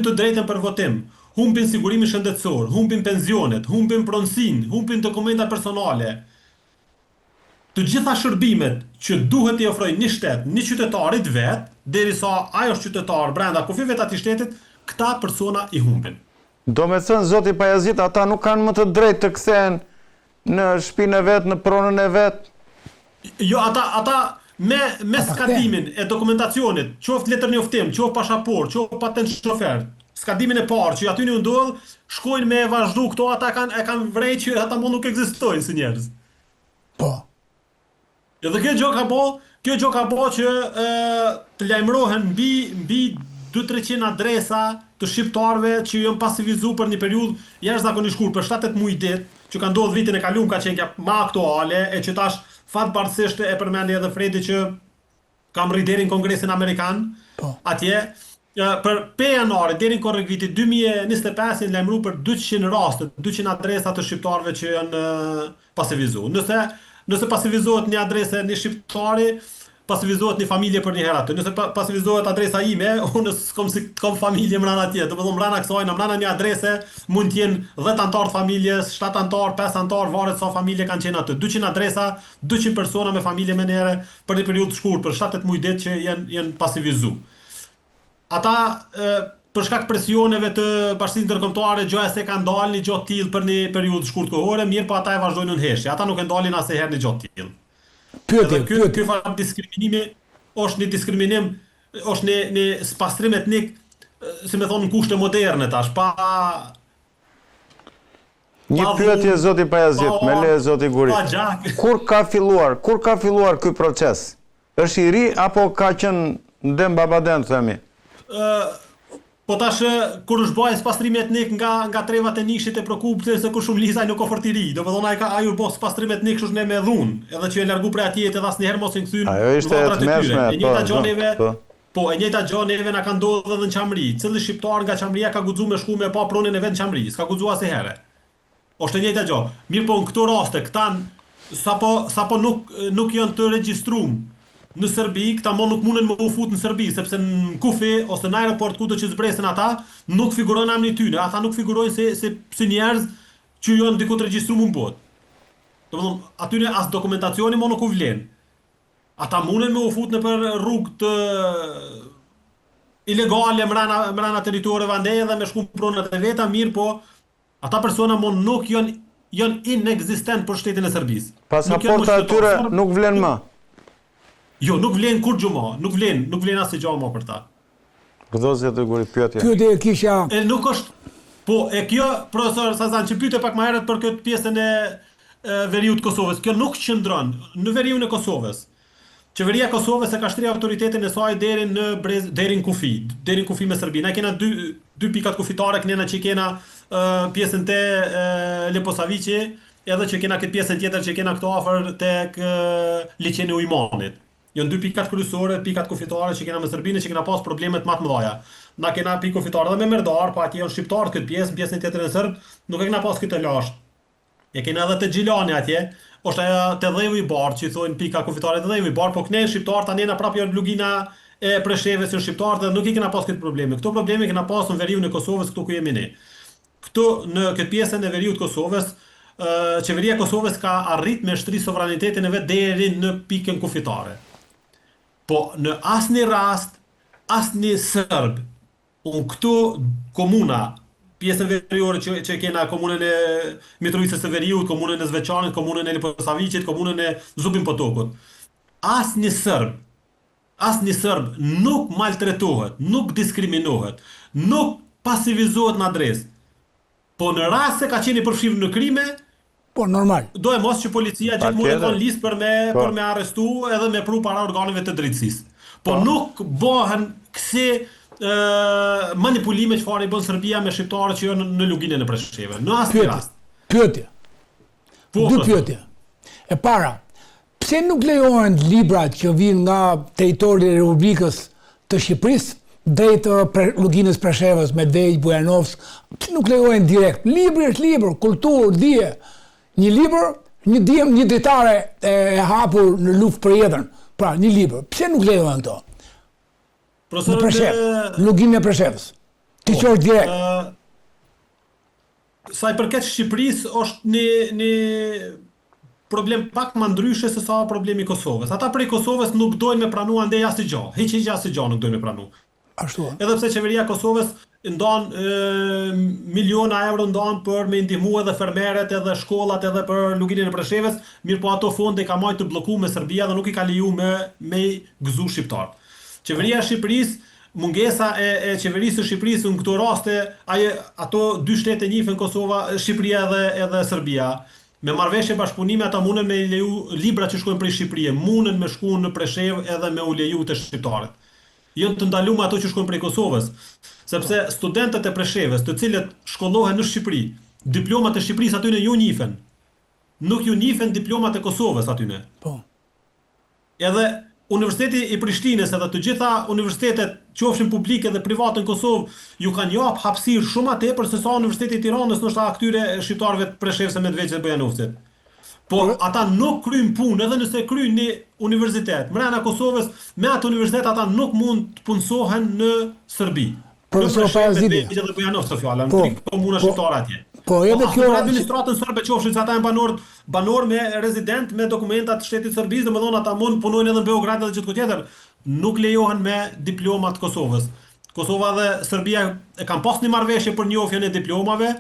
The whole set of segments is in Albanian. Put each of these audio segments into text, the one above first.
të drejtën për votim, humbin sigurimin shëndetësor, humbin penzionet, humbin pronësinë, humbin dokumenta personale. Të gjitha shërbimet që duhet t'i ofrojë një shtet një qytetarit vet, derisa ai është qytetar brenda kufijve të atij shtetit, këta persona i humbin. Domethënë zoti Pajazit ata nuk kanë më të drejtë të kthehen në shpinë e vet, në pronën e vet? Jo, ata ata me me skadimin e dokumentacionit, qoftë letërnjoftim, qoftë pashaportë, qoftë patent shofer, skadimin e parë që atyne ju ndodh, shkojnë me e vazhdu këto ata kanë e kanë vrejt që ata mo nuk ekzistojnë si njerëz. Po. Edhe kjo gjë ka bo, kjo gjë ka bo që e, të lajmërohen mbi mbi 2-300 adresa të shqiptarëve që janë pasivizu për një periudhë jashtëzakonisht shkurt, për 7-8 muaj ditë, që ka ndodhur vitin e kaluar ka qenë kjo ma aktuale e që tash fatbardhësisht e përmendi edhe Fredi që ka mrri deri në Kongresin Amerikan, Po. atje për prej janarit deri në korrik vitit 2025 janë lajmëruar për 200 raste, 200 adresa të shqiptarëve që janë pasivizu. Nëse nëse pasivizohet një adresë e një shqiptari, pasivizohet një familje për një herë aty. Nëse pa, pasivizohet adresa ime, unë s'kom si kom familje mrena atje. Do të thonë mrena kësaj, në mrena një adrese mund të jenë 10 anëtar të familjes, 7 anëtar, 5 anëtar, varet sa familje kanë qenë aty. 200 adresa, 200 persona me familje më njerë për një periudhë të shkurtër, për 7-8 muaj ditë që janë janë pasivizu. Ata e, për shkak presioneve të bashkësisë ndërkombëtare gjoja se kanë ndalë një gjë të tillë për një periudhë të shkurtë kohore, mirë po ata e vazhdojnë në heshtje. Ata nuk e ndalin asnjëherë një gjë të tillë. Pyetje, Edhe ky pyetje. ky farë diskriminimi është një diskriminim, është një një spastrim etnik, si me thonë në kushte moderne tash, pa Një pa pyetje dhunë, zoti pa Pajazit, me leje armë, zoti Guri. pa gjak. Kur ka filluar, kur ka filluar ky proces? Është i ri apo ka qenë dem babadem themi? Ë Po tash kur është bërë spastrimi etnik nga nga trevat e Nishit e Prokupit se Kurshumlisë ai nuk o fort i ri. Do të thonë ai ka ai u bë spastrim etnik kështu ne me dhunë, edhe që e largu prej atje edhe asnjëherë mos i kthyn Ajo në ishte e vatrat e tyre. tmerrshme, E po, njëjta gjë po, neve, po. po e njëjta gjë neve na ka ndodhur edhe në Çamëri. Cili shqiptar nga Çamëria ka guxuar me shku me pa pronën e vet në Çamëri? S'ka guxuar asnjëherë. Është e njëjta gjë. Mirë po në këto raste këta sapo sapo nuk nuk janë të regjistruar në Serbi, këta mo nuk munden me u fut në Serbi, sepse në kufi ose në aeroport kudo që zbresin ata, nuk figuron emri i tyre, ata nuk figurojnë si si si njerëz që janë diku të regjistruar në botë. Domethënë, atyne as dokumentacioni mo nuk u vlen. Ata munden me u fut nëpër rrugë të ilegale mrena mrena territoreve andej edhe me shku në pronat e veta, mirë po Ata persona mo nuk janë janë inekzistent për shtetin e Serbisë. Nuk janë mo Pasaporta e qytetarë tyre serbë, nuk vlen nuk më. Jo, nuk vlen kurrgjë mo, nuk vlen, nuk vlen asnjë gjë mo për ta. Urdhëro zoti Guri, pyetje. Pyetje e kisha. E nuk është Po, e kjo, profesor Sazan, që pyete pak më herët për këtë pjesën e, e veriut të Kosovës, kjo nuk qëndron në veriun e Kosovës. Qeveria e Kosovës e ka shtrirë autoritetin e saj deri në brez, deri në kufi, deri në kufi me Serbinë. Na kena dy dy pikat kufitare kënena që kena pjesën te Leposaviqi, edhe që kena këtë pjesën tjetër që kena këtu afër tek liqeni i Ujmanit. Janë dy pikat kryesore, pikat kufitare që kena me Serbinë që kena pas problemet më të mëdha. Na kena pikë kufitare edhe me Merdar, po atje janë shqiptarët këtë pjesë, në pjesën tjetër janë serbë, nuk e kena pas këtë lashtë. E kena edhe te Gjilani atje, është ajo te Dheu i Bardhë që i thonë pika kufitare te Dheu i Bardhë, po këne shqiptarët tani na prapë janë Lugina e Preshevës janë shqiptarët dhe nuk i kena pas këtë probleme. Këto probleme kena pas në veriun e Kosovës këtu ku jemi ne. Këtu në këtë pjesën e veriut të Kosovës, qeveria e Kosovës ka arrit me shtri sovranitetin e vet deri në pikën kufitare. Po në asnjë rast asnjë serb Unë këtu komuna, pjesën veriore që që kena komunën e Mitrovicës së Veriut, komunën e Zveçanit, komunën e Leposaviqit, komunën e Zubin Potokut. Asnjë serb, asnjë serb nuk maltretohet, nuk diskriminohet, nuk pasivizohet në adresë. Po në rast se ka qenë i përfshirë në krime, Po normal. Doemos që policia gjithmonë e ka në listë për me po. për me arrestu edhe me pru para organeve të drejtësisë. Po, po. nuk bëhen kësi ë manipulime çfarë i bën Serbia me shqiptarët që janë në Luginën e Preshevës. Në asnjë rast. Pyetje. Po, Dy pyetje. E para, Pse nuk lejohen librat që vijnë nga territori i Republikës të Shqipërisë drejt Luginës Preshevës, Medvegjë, Bujanovc, pse nuk lejohen direkt? Libri është libër, kulturë, dije. Një libër, një dije, një dritare e hapur në luftë për jetën. Pra, një libër. Pse nuk lejohen këto? Në Preshevë, në Luginën e Preshevës. Ti po, që është direkt. Sa i përket Shqipërisë është një një problem pak ma ndryshe se sa problemi i Kosovës. Ata prej Kosovës nuk dojnë me pranu andej asnjë gjo. Hiç hiç asnjë gjo nuk dojnë me pranu. Ashtu ë. Edhe pse qeveria e Kosovës ndan miliona euro ndan për me ndihmu edhe fermerët edhe shkollat edhe për Luginën e Preshevës, mirëpo ato fonde i ka majtë të bllokume Serbia dhe nuk i ka leju me me i gëzu shqiptarët. Qeveria e Shqipërisë Mungesa e e qeverisë së Shqipërisë në këto raste, ai ato dy shtete njifen Kosova, Shqipëria edhe edhe Serbia. Me marrëveshje bashkëpunimi ata munden me i leju librat që shkojnë prej Shqipërie, munden me shku në Preshevë edhe me u leju te shqiptarët. Janë të ndalume ato që shkojnë prej Kosovës, sepse studentët e Preshevës, të cilët shkollohen në Shqipëri, diplomat e Shqipërisë atyne ju njifen. Nuk ju njifen diplomat e Kosovës atyne. Po. Edhe Universiteti i Prishtinës edhe të gjitha universitetet qofshin publike dhe private në Kosovë ju kanë jap hapësirë shumë ma tepër se sa Universiteti i Tiranës ndoshta këtyre shqiptarëve të Preshevës e Medvegjës e Bujanovcit. Po ata nuk kryjnë punë edhe nëse kryjnë një universitet mrena Kosovës me atë universitet ata nuk mund të punësohen në Serbi. Profesor Pajaziti. Medvegjë dhe Bujanovc fjala, në po, tri komuna po, shqiptare atje. Po edhe po, kjo për administratën serbe qofshin se ata janë banorë, banorë me rezident me dokumenta të shtetit të Serbisë, domethënë ata mund punojnë edhe në Beograd edhe gjithku tjetër, nuk lejohen me diploma të Kosovës. Kosova dhe Serbia e kanë pas një marrëveshje për njohjen e diplomave,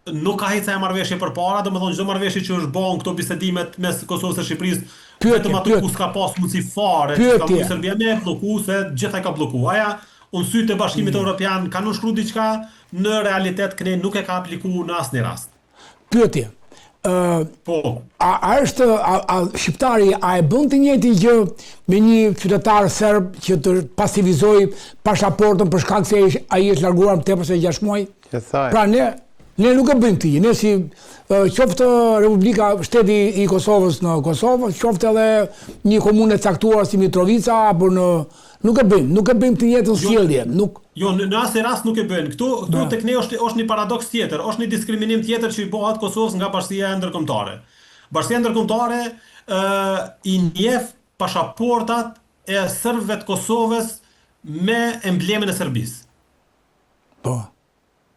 Nuk ka hecë ajo marrëveshje përpara, domethënë çdo marrëveshje që është ba në këto bisedimet mes Kosovës e Shqipërisë, Pyetje, vetëm aty pyetje. ku s'ka pas mundësi fare që s'ka mujt Pyetje. Serbia me e blloku se gjitha i ka blloku. Aja në sytë e Bashkimit Evropian ka nënshkru diçka, në realitet këne nuk e ka apliku në asnjë rast. Pyetje. Ë Po. a, a është a, a shqiptari a e bën të njëjtin gjë me një qytetar serb që të pasivizojë pasaportën për shkak se ai është larguar më tepër se 6 muaj? E thaj. Pra ne ne nuk e bëjmë këtë gjë. Ne si qoftë Republika, shteti i Kosovës në Kosovë, qoftë edhe një komunë e caktuar si Mitrovica apo në nuk e bëjmë, nuk e bëjmë të njëjtën Jo, sjellje, nuk Jo, në, në asnjë rast nuk e bëjnë. Këtu, këtu tek ne është është një paradoks tjetër, është një diskriminim tjetër që i bëhet Kosovës nga bashkësia ndërkombëtare. Bashkësia ndërkombëtare ë i njeh pasaportat e serbëve të Kosovës me emblemën e Serbisë. Po.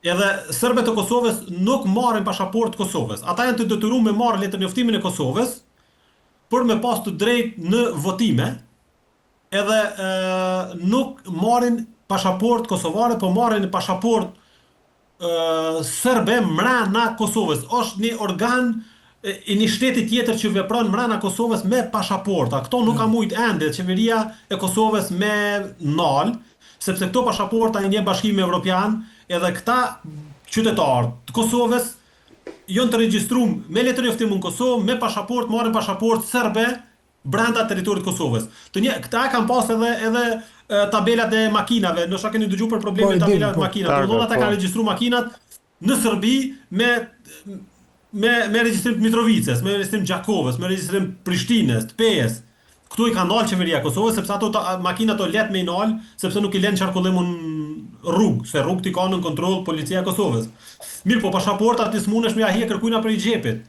Edhe serbët e Kosovës nuk marrin pashaportë të Kosovës. Ata janë të detyruar me marrë letërnjoftimin e Kosovës për me pas të drejtë në votime, edhe e, nuk marrin pashaportë kosovare, po marrin pashaportë serbe mrena Kosovës. Është një organ i një shteti tjetër që vepron mrena Kosovës me pashaporta. Këto nuk ka mujt ende qeveria e Kosovës me nal, sepse këto pashaporta i njeh Bashkimi Evropian, edhe këta qytetarë të Kosovës janë të regjistruar me letërnjoftim në Kosovë, me pashaportë, marrin pashaportë serbe brenda territorit të Kosovës. Të një, këta e kanë pas edhe edhe tabelat e makinave, ndoshta keni dëgjuar për problemin Po, e e dim, tabelat e po. makinave. Domethënë ata po. kanë regjistruar makinat në Serbi me me me regjistrim të Mitrovicës, me regjistrim të Gjakovës, me regjistrim të Prishtinës, të Pejës. Këtu i ka ndalë qeveria e Kosovës sepse ato ta, makinat o lehtë me i nal, sepse nuk i lënë qarkullim në rrugë, se rrugët i ka nën kontroll policia e Kosovës. Mirë, po pashaportat ti s'mundesh me ja hek kërkujna prej xhepit.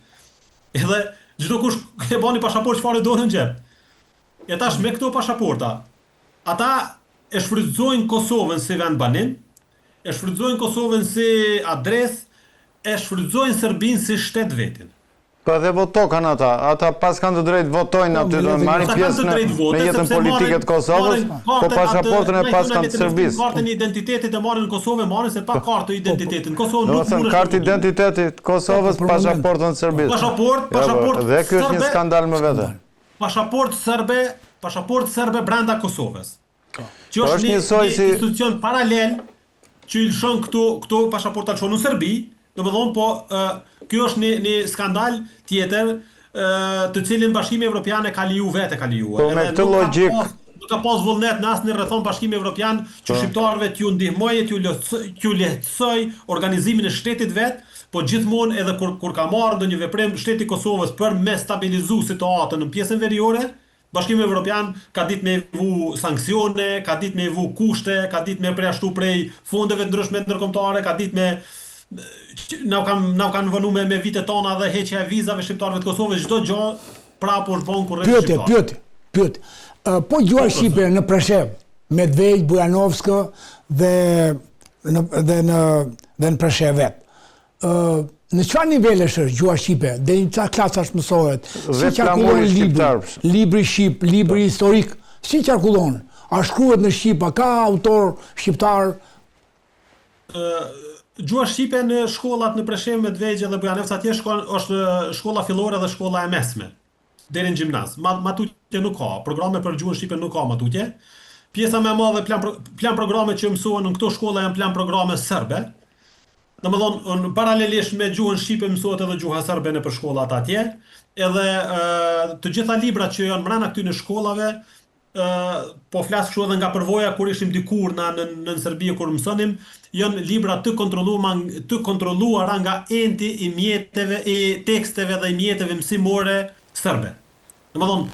Edhe çdo kush e bani pashaportë çfarë do në xhep. E tash me këto pashaporta, ata e shfrytëzojnë Kosovën si vend banim, e shfrytëzojnë Kosovën si adresë, e shfrytëzojnë Serbinë si shtet vetin. Po edhe votokan ata, ata pas kanë të drejtë votojnë Po, aty, do me marrin Ata kanë pjesë të në, drejtë në vote, jetën sepse politike marrin të Kosovës, marrin po kartën atë, pashaportën e na i pas thonë kanë të letërnjoftim, Serbisë. kartën e identitetit e marrin në Kosovë, e marrin se pa kartë të identitetit. Në Kosovë Do nuk të thënë mundesh kartë me votu. identiteti të Po, Kosovës, për moment. pashaportën të Serbisë. Pashaportë, Ja, po, pashaportë dhe ky është një serbe, skandal më vete. pashaportë serbe, pashaportë serbe brenda Kosovës. Që Po është është një, njësoj një si institucion paralel që i lëshon këto këto pashaporta lëshon në Serbi, domethënë po ë, ky është një një skandal tjetër ë, të cilin Bashkimi Evropian e ka leju vetë e ka lejuar. Po me Edhe këtë nuk ka logjik, pas nuk ka pas vullnet në asnjë rrethon Bashkimi Evropian që po. shqiptarëve t'ju ndihmojë, t'ju lehtësoj, t'ju lehtësoj organizimin e shtetit vet, po gjithmonë edhe kur kur ka marrë ndonjë veprim shteti i Kosovës për me stabilizu situatën në pjesën veriore, Bashkimi Evropian ka ditë me vu sanksione, ka ditë me vu kushte, ka ditë me përjashtu prej fondeve të ndryshme ndërkombëtare, ka ditë me na u kanë na u kanë vënu me, me vite tona dhe heqja e vizave shqiptarëve të Kosovës, çdo gjë prapë është bën kurrë Pyetje, shqiptar. pyetje, pyetje. Ë, Po gjuha Po, shqipe në Preshevë, Medvegj, Bujanovskë dhe në, dhe në dhe në Preshevë vet. Ë në çfarë nivelesh është gjuha shqipe? Deri në çfarë klasash mësohet? Si qarkullon libri? Libri shqip, libri historik, si qarkullon? A shkruhet në shqip, a ka autor shqiptar? Gjuha shqipe në shkollat në Preshevë, Medvegjë dhe Bujanovc atje shkon është shkolla fillore dhe shkolla e mesme. Deri në gjimnaz. Ma, ma tutje nuk ka. Programe për gjuhën shqipe nuk ka ma tutje. Pjesa më e madhe plan, plan programe që mësohen në këto shkolla janë plan programe serbe. Domethënë, në paralelisht me gjuhën shqipe mësohet edhe gjuha serbe nëpër shkollat atje. Edhe të gjitha librat që janë mrena këtyre shkollave, po flas kështu edhe nga përvoja kur ishim dikur na në në Serbi kur mësonim, janë libra të kontrolluara të kontrolluara nga enti i mjeteve i teksteve dhe i mjeteve mësimore serbe. Domethënë,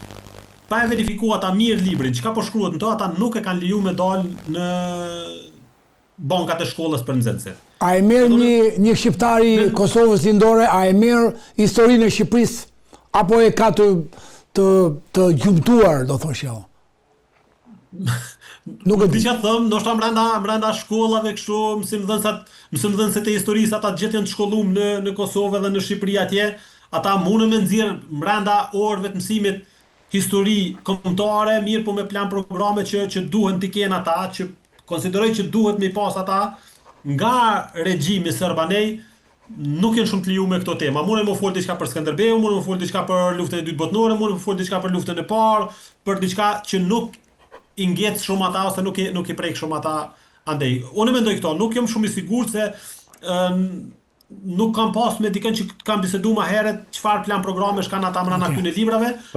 pa e verifiku ata mirë librin, çka po shkruhet në to, ata nuk e kanë leju me dal në bankat e shkollës për nxënësit. A e merr një një shqiptar i Kosovës Lindore, a e merr historinë e Shqipërisë apo e ka të të të gjymtuar, do thoshja unë. Nuk e di çka them, ndoshta mbrenda mbrenda shkollave kështu mësimdhënësat, mësimdhënësit e historisë ata të gjithë janë të shkollum në në Kosovë edhe në Shqipëri atje, ata mundën me nxjerr mbrenda orëve të mësimit histori kombëtare, mirëpo me plan programe që që duhen t'i kenë ata, që konsideroj që duhet me i pas ata nga regjimi serb anej, nuk janë shumë të lejume këto tema. Mundën me fol diçka për Skënderbeun, mundën me fol diçka për luftën e dytë botërore, mundën me fol diçka për luftën e parë, për diçka që nuk i ngec shumë ata ose nuk i nuk i prek shumë ata andej. Unë mendoj këto, nuk jam shumë i sigurt se ëm nuk kam pas me dikën që kam bisedu ma herët çfarë plan programesh kanë ata mrena okay. këtyre librave, po.